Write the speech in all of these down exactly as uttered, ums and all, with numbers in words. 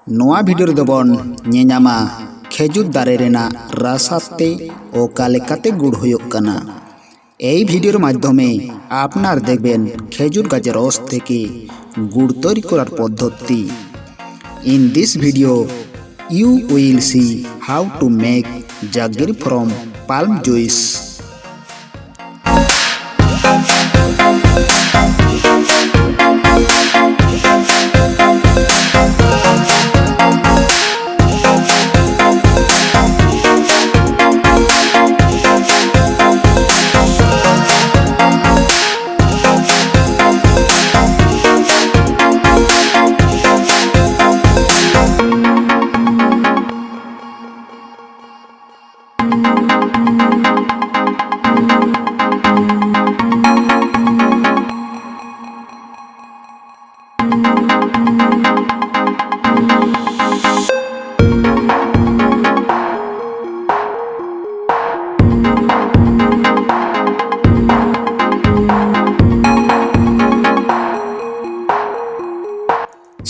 ᱱᱚᱣᱟ ᱵᱷᱤᱰᱤᱭᱳ ᱨᱮᱫᱚ ᱵᱚᱱ ᱧᱮᱧᱟᱢᱟ ᱠᱷᱮᱡᱩᱨ ᱫᱟᱨᱮ ᱨᱮᱱᱟᱜ ᱨᱟᱥᱟ ᱛᱮ ᱚᱠᱟ ᱞᱮᱠᱟᱛᱮ ᱜᱩᱲ ᱦᱩᱭᱩᱜ ᱠᱟᱱᱟ᱾ এই ভিডিওর মাধ্যমে আপনার দেখবেন খেজুর গাছের রস থেকে গুড় তৈরি করার পদ্ধতি। In this video, you will see how to make jaggery from palm juice.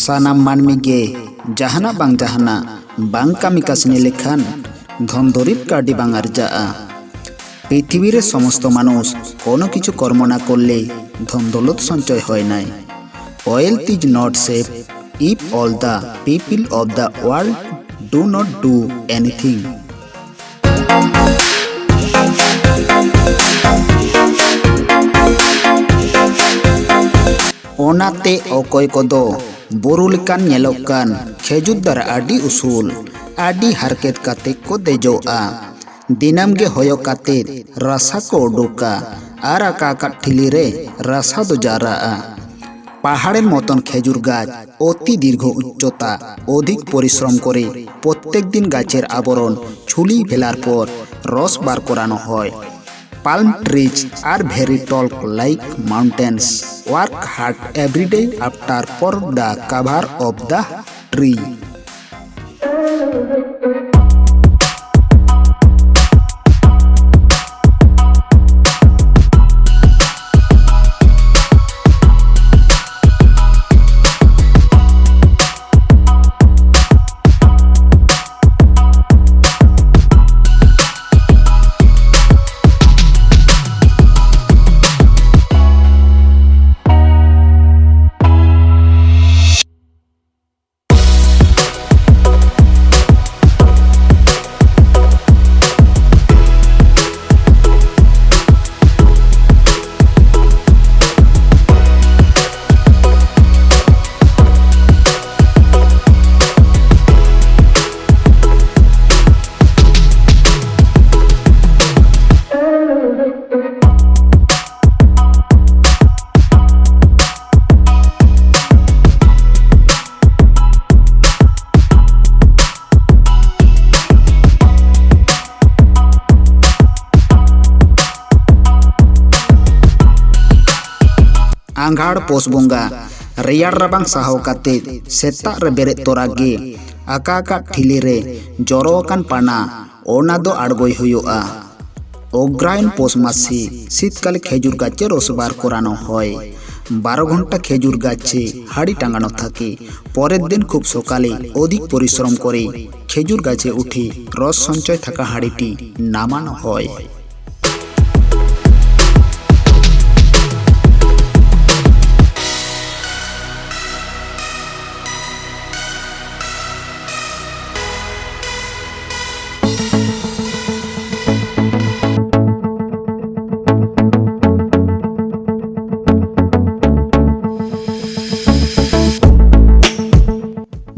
ᱥᱟᱱᱟᱢ ᱢᱟᱹᱱᱢᱤ ᱜᱮ ᱡᱟᱦᱟᱱᱟᱜ ᱵᱟᱝ ᱡᱟᱦᱟᱱᱟᱜ ᱵᱟᱝ ᱠᱟᱹᱢᱤ ᱠᱟᱹᱥᱱᱤ ᱞᱮᱠᱷᱟᱱ ᱫᱷᱚᱱ ᱫᱩᱨᱤᱵᱽ ᱠᱟᱹᱣᱰᱤ ᱵᱟᱝ ᱟᱨᱡᱟᱜᱼᱟ᱾ পৃথিবীর সমস্ত মানুষ কোনো কিছু কর্ম না করলে ধন দৌলত সঞ্চয় হয় নাই। Wealth is not safe if all the people of the world do not do anything. ᱚᱱᱟᱛᱮ ᱚᱠᱚᱭ ᱠᱚᱫᱚ ᱵᱩᱨᱩ ᱞᱮᱠᱟᱱ ᱧᱮᱞᱚᱜ ᱠᱟᱱ ᱠᱷᱮᱡᱩᱨ ᱫᱟᱨᱮ ᱟᱹᱰᱤ ᱩᱥᱩᱞ, ᱟᱹᱰᱤ ᱦᱟᱨᱠᱮᱛ ᱠᱟᱛᱮ ᱠᱚ ᱫᱮᱡᱚᱜᱼᱟ᱾ ᱫᱤᱱᱟᱹᱢ ᱜᱮ ᱦᱚᱭᱚ ᱠᱟᱛᱮ ᱨᱟᱥᱟ ᱠᱚ ᱩᱰᱩᱠᱟ ᱟᱨ ᱟᱠᱟ ᱟᱠᱟᱫ ᱴᱷᱤᱞᱤ ᱨᱮ ᱨᱟᱥᱟ ᱫᱚ ᱡᱟᱣᱨᱟᱜᱼᱟ᱾ পাহাড়ের মতন খেজুর গাছ, অতি দীর্ঘ উচ্চতা, অধিক পরিশ্রম করে প্রত্যেক দিন গাছের আবরণ ছুলি ফেলার পর রস বার করানো হয়। Palm trees are very tall like mountains. Work hard every day after for the cover of the tree. ᱟᱸᱜᱷᱟᱲ ᱯᱩᱥ ᱵᱚᱸᱜᱟ ᱨᱮᱭᱟᱲ ᱨᱟᱵᱟᱝ ᱥᱟᱦᱟᱣ ᱠᱟᱛᱮ ᱥᱮᱛᱟᱜ ᱨᱮ ᱵᱮᱨᱮᱫ ᱛᱚᱨᱟ ᱜᱮ ᱟᱠᱟ ᱟᱠᱟ ᱴᱷᱤᱞᱤ ᱨᱮ ᱡᱚᱨᱚ ᱟᱠᱟᱱ ᱯᱟᱱᱟ, ᱚᱱᱟ ᱫᱚ ᱟᱬᱜᱚᱭ ᱦᱩᱭᱩᱜᱼᱟ᱾ ᱚᱜᱽᱨᱟᱭᱚᱱ ᱯᱳᱥ ᱢᱟᱥᱤ ᱥᱤᱛᱠᱟᱞᱤ ᱠᱷᱮᱡᱩᱨ ᱜᱟᱪᱷᱮ ᱨᱳᱥᱵᱟᱨ ᱠᱚᱨᱟᱱᱚ ᱦᱚᱭ᱾ ᱵᱟᱨᱚ ᱜᱷᱚᱱᱴᱟ ᱠᱷᱮᱡᱩᱨ ᱜᱟᱪᱷᱮ ᱦᱟᱹᱲᱤ ᱴᱟᱸᱜᱟᱱᱚ ᱛᱷᱟᱠᱮ᱾ ᱯᱚᱨᱮᱨ ᱫᱤᱱ ᱠᱷᱩᱵ ᱥᱚᱠᱟᱞᱮ ᱚᱫᱷᱤᱠ ᱯᱚᱨᱤᱥᱨᱚᱢ ᱠᱚᱨᱮ ᱠᱷᱮᱡᱩᱨ ᱜᱟᱪᱷᱮ ᱩᱴᱷᱮ ᱨᱚᱥ ᱥᱚᱧᱪᱚᱭ ᱛᱷᱟᱠᱟ ᱦᱟᱹᱲᱤᱴᱤ ᱱᱟᱢᱟᱱᱚ ᱦᱚᱭ᱾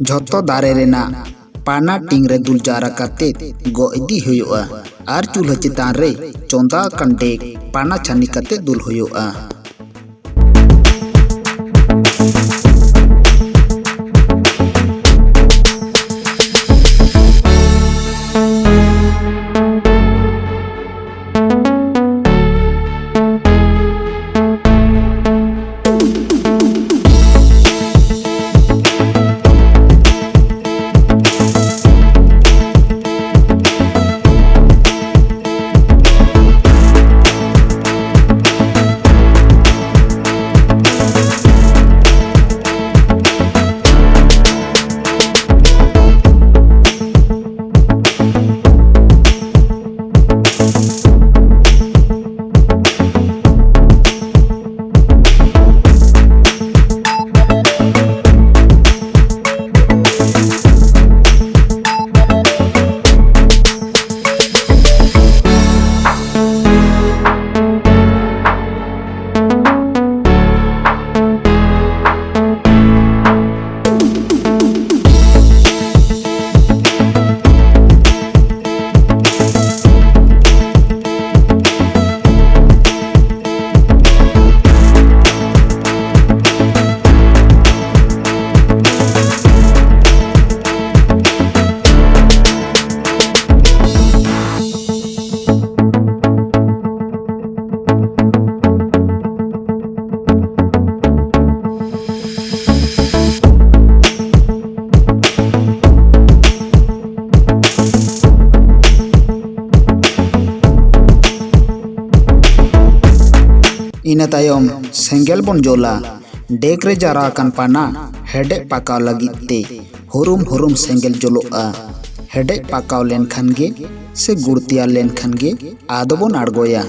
ᱡᱷᱚᱛᱚ ᱫᱟᱨᱮ ᱨᱮᱱᱟᱜ ᱯᱟᱱᱟ ᱴᱤᱝ ᱨᱮ ᱫᱩᱞ ᱡᱟᱣᱨᱟ ᱠᱟᱛᱮ ᱜᱚᱜ ᱤᱫᱤ ᱦᱩᱭᱩᱜᱼᱟ ᱟᱨ ᱪᱩᱞᱦᱟᱹ ᱪᱮᱛᱟᱱ ᱨᱮ ᱪᱚᱸᱫᱟ ᱟᱠᱟᱱ ᱰᱮᱠ ᱯᱟᱱᱟ ᱪᱷᱟᱹᱱᱤ ᱠᱟᱛᱮ ᱫᱩᱞ ᱦᱩᱭᱩᱜᱼᱟ᱾ ᱤᱱᱟᱹ ᱛᱟᱭᱚᱢ ᱥᱮᱸᱜᱮᱞ ᱵᱚᱱ ᱡᱳᱞᱟ᱾ ᱰᱮᱠ ᱨᱮ ᱡᱟᱣᱨᱟ ᱟᱠᱟᱱ ᱯᱟᱱᱟ ᱦᱮᱰᱮᱡ ᱯᱟᱠᱟᱣ ᱞᱟᱹᱜᱤᱫ ᱛᱮ ᱦᱩᱨᱩᱢ ᱦᱩᱨᱩᱢ ᱥᱮᱸᱜᱮᱞ ᱡᱳᱞᱳᱜᱼᱟ᱾ ᱦᱮᱰᱮᱡ ᱯᱟᱠᱟᱣ ᱞᱮᱱᱠᱷᱟᱱ ᱜᱮ ᱥᱮ ᱜᱩᱲ ᱛᱮᱭᱟᱨ ᱞᱮᱱᱠᱷᱟᱱ ᱜᱮ ᱟᱫᱚ ᱵᱚᱱ ᱟᱬᱜᱚᱭᱟ᱾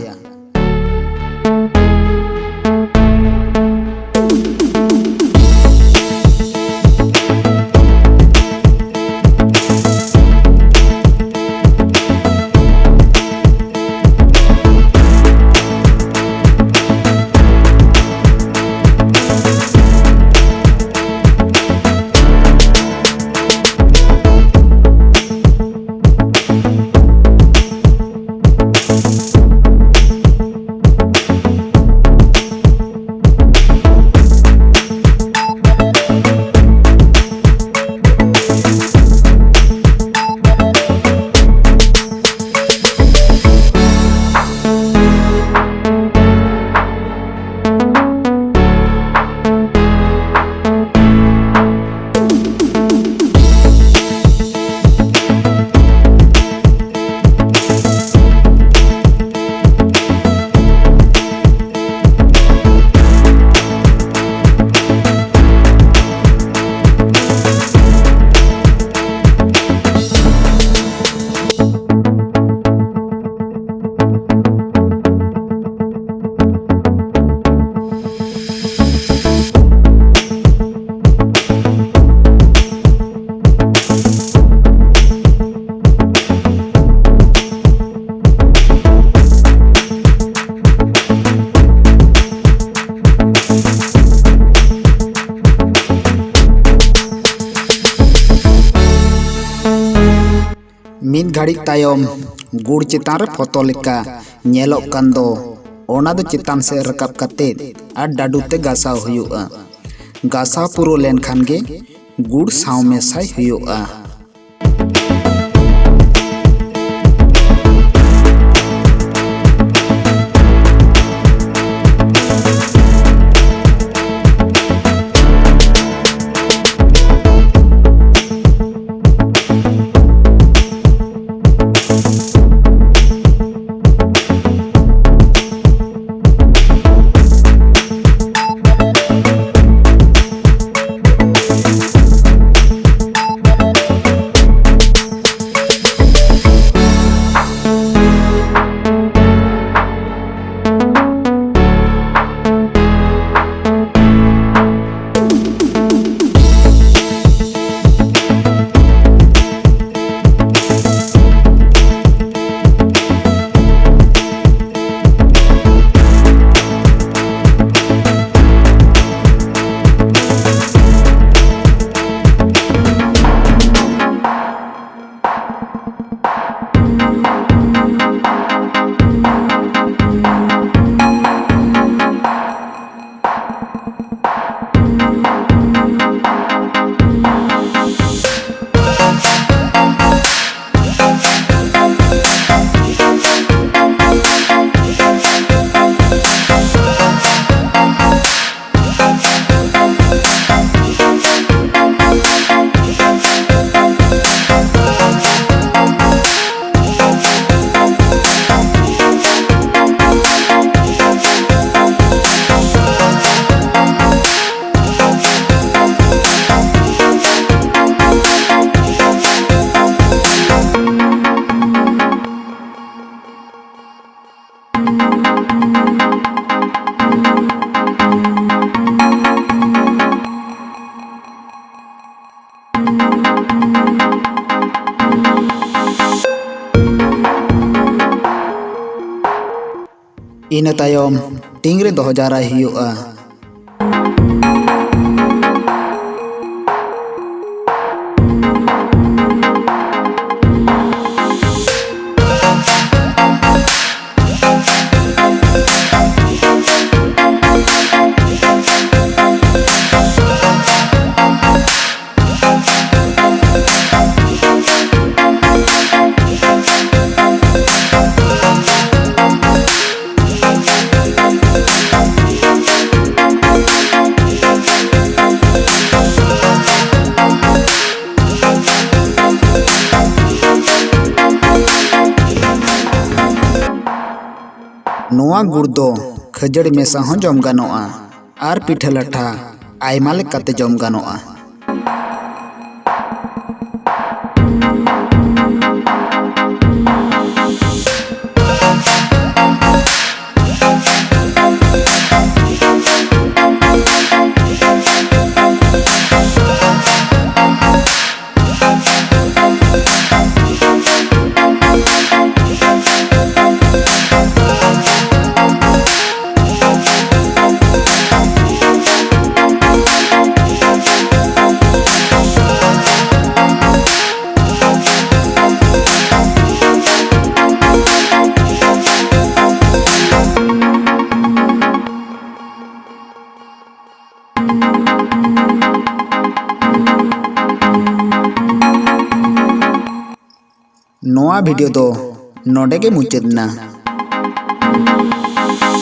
ᱢᱤᱫ ᱜᱷᱟᱹᱲᱤᱡ ᱛᱟᱭᱚᱢ ᱜᱩᱲ ᱪᱮᱛᱟᱱ ᱨᱮ ᱯᱷᱚᱛᱚ ᱞᱮᱠᱟ ᱧᱮᱞᱚᱜ ᱠᱟᱱ ᱫᱚ, ᱚᱱᱟ ᱫᱚ ᱪᱮᱛᱟᱱ ᱥᱮᱫ ᱨᱟᱠᱟᱵ ᱠᱟᱛᱮ ᱟᱨ ᱰᱟᱹᱰᱩ ᱛᱮ ᱜᱟᱥᱟᱣ ᱦᱩᱭᱩᱜᱼᱟ᱾ ᱜᱟᱥᱟᱣ ᱯᱩᱨᱟᱹᱣ ᱞᱮᱱᱠᱷᱟᱱ ᱜᱮ ᱜᱩᱲ ᱥᱟᱶ ᱢᱮᱥᱟᱭ ᱦᱩᱭᱩᱜᱼᱟ᱾ ᱤᱱᱟᱹ ᱛᱟᱭᱚᱢ ᱴᱤᱝ ᱨᱮ ᱫᱚᱦᱚ ᱡᱟᱣᱨᱟᱭ ᱦᱩᱭᱩᱜᱼᱟ᱾ ᱱᱚᱣᱟ ᱜᱩᱲ ᱫᱚ ᱠᱷᱟᱹᱡᱟᱹᱲᱤ ᱢᱮᱥᱟ ᱦᱚᱸ ᱡᱚᱢ ᱜᱟᱱᱚᱜᱼᱟ ᱟᱨ ᱯᱤᱴᱷᱟᱹ ᱞᱟᱴᱷᱟ ᱟᱭᱢᱟ ᱞᱮᱠᱟᱛᱮ ᱡᱚᱢ ᱜᱟᱱᱚᱜᱼᱟ᱾ ᱱᱚᱣᱟ ᱵᱷᱤᱰᱤᱭᱳ ᱫᱚ ᱱᱚᱰᱮ ᱜᱮ ᱢᱩᱪᱟᱹᱫ ᱮᱱᱟ᱾